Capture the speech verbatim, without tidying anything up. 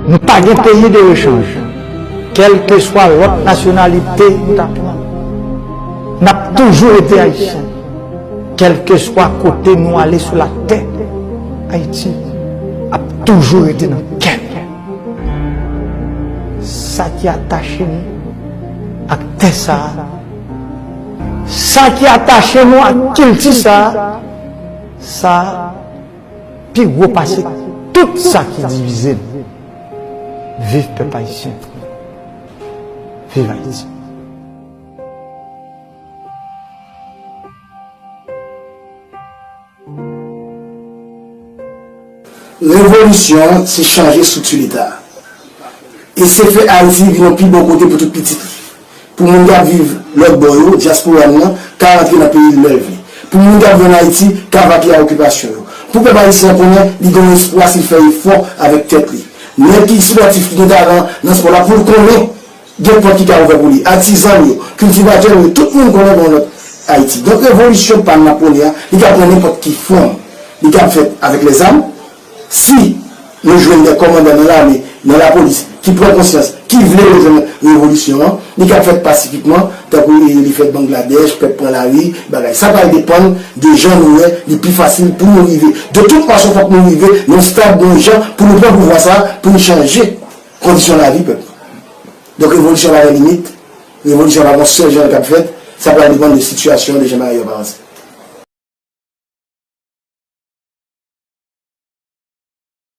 Nou pa gen peyi de rechanj. Kèlkeswa lòt nasyonalite nou ta pran, n ap toujou rete ayisyen. Kèlkeswa kote nou ale sou latè, Ayiti ap toujou rete nan kè nou. Sa ki atache nou ak tè sa a, sa ki atache nou ak kilti sa a, sa a pi wo pase tout sa ki divize nou. Viv pèp ayisyen! Viv Ayiti! Revolisyon an se chanje estrikti Leta a. E se fè Ayiti vin yon pi bon kote pou tout pitit li. Pou moun k ap viv lòt bò yo, dyaspora nou an, ka rantre nan peyi l lè l vle. Pou moun k ap viv ann Ayiti, ka vake a okipasyon yo. Pou pèp ayisyen an konnen li gen yon espwa si l fè efò avèk tèt li. Nèg ki espòtif, ki gen talan nan spò la, pou l konnen gen pòt ki ka ouvè pou li. Atizan l yo, kiltivatè l yo, tout moun konnen gen yon lòt Ayiti. Donk, revolisyon pa Napoleon an, li ka pran nenpòt ki fòm. Li ka fèt avèk lèzam. Si nou jwenn de kòmandan nan lame, nan lapolis, ki pran konsyans, ki vle rejwenn revolisyon an, li ka fèt pasifikman, tankou li fèt Bangladèch, pèp pran lari, bagay. Sa pral depann de jan nou wè li pi fasil pou nou rive. De tout fason, fòk nou rive nan yon stad, nan yon jan, pou nou pran pouvwa sa a, pou nou chanje kondisyon lavi pèp. Donk, revolisyon pa gen limit, revolisyon pa gen yon sèl jan l kab fèt, sa pral depann de sitiyasyon, de jan bagay yo ap avanse.